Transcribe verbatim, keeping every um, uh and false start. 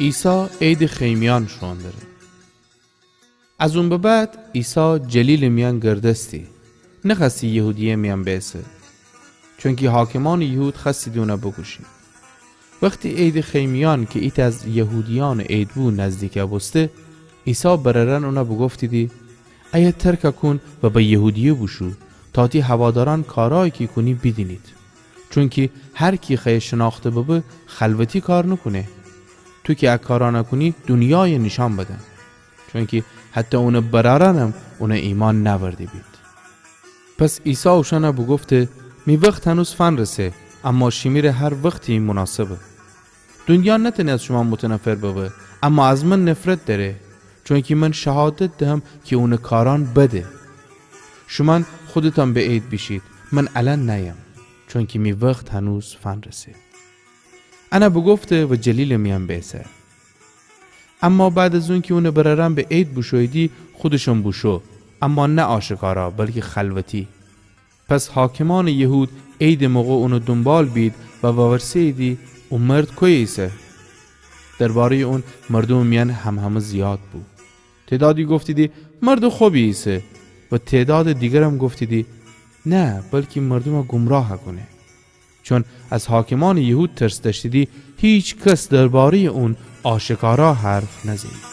عیسی عیدٚ خیمیأن شوئون دره. از اون به بعد عیسی جلیلٚ میأن گردستی، نخوأستی یهودیه میأن بئسه، چونکی حاکمأنٚ یهود خوأستیدی اونَ بوکوشی. وختی عیدٚ خیمیأن کی ایتأ از یهودیأنٚ عید بو نزدیک بوسته، عیسی برأرأن اونَ بوگفتیدی: ایه ترک کون و به یهودیه بوشو، تا تی هوادارأن کارأیی کی کونی بیدینید. چونکی هر کی خوأیه شنأخته ببه، خلوتی کار نوکونه. تو کی ا کارأنَ کونی، دونیای نیشأن بدن. چونکی حتی اونٚ برأرأنم اونَ ایمأن نأورده بید. پس عیسی اوشأنَ بوگفته: می وخت هنوز فنرسه، اما شیمیرٚ هر وختی مناسبه. دونیا نتأنه از شومأن متنفر ببه، اما از من نفرت دأره، چونکی من شهادت دهم کی اونٚ کارأن بده. شومأن خودتأن به عید بیشید، من الأن نأیم، چونکی می وخت هنوز فنرسه. انَ بوگفته و جلیلٚ میأن بئسه. اما بعد از اونکی اونٚ برأرأن به عید بوشوییدی، خودشم بوشو، اما نه آشکارا، بلکی خلوتی. پس حاکمأنٚ یهود عیدٚ موقع اونٚ دونبال بید و وورسه‌ییدی: او مرد کویه ایسه؟ درباره‌یٚ اون مردومٚ میأن همهمه زیاد بو. تعدادی گفتیدی: مردٚ خبی ایسه. و تعدادٚ دیگرم گفتیدی: نه، بلکی مردومَ گمراه کونه. چون از حاکمأنٚ یهود ترس دأشتیدی، هیکس درباره‌یٚ اون آشکارا حرف نزه‌ییدی.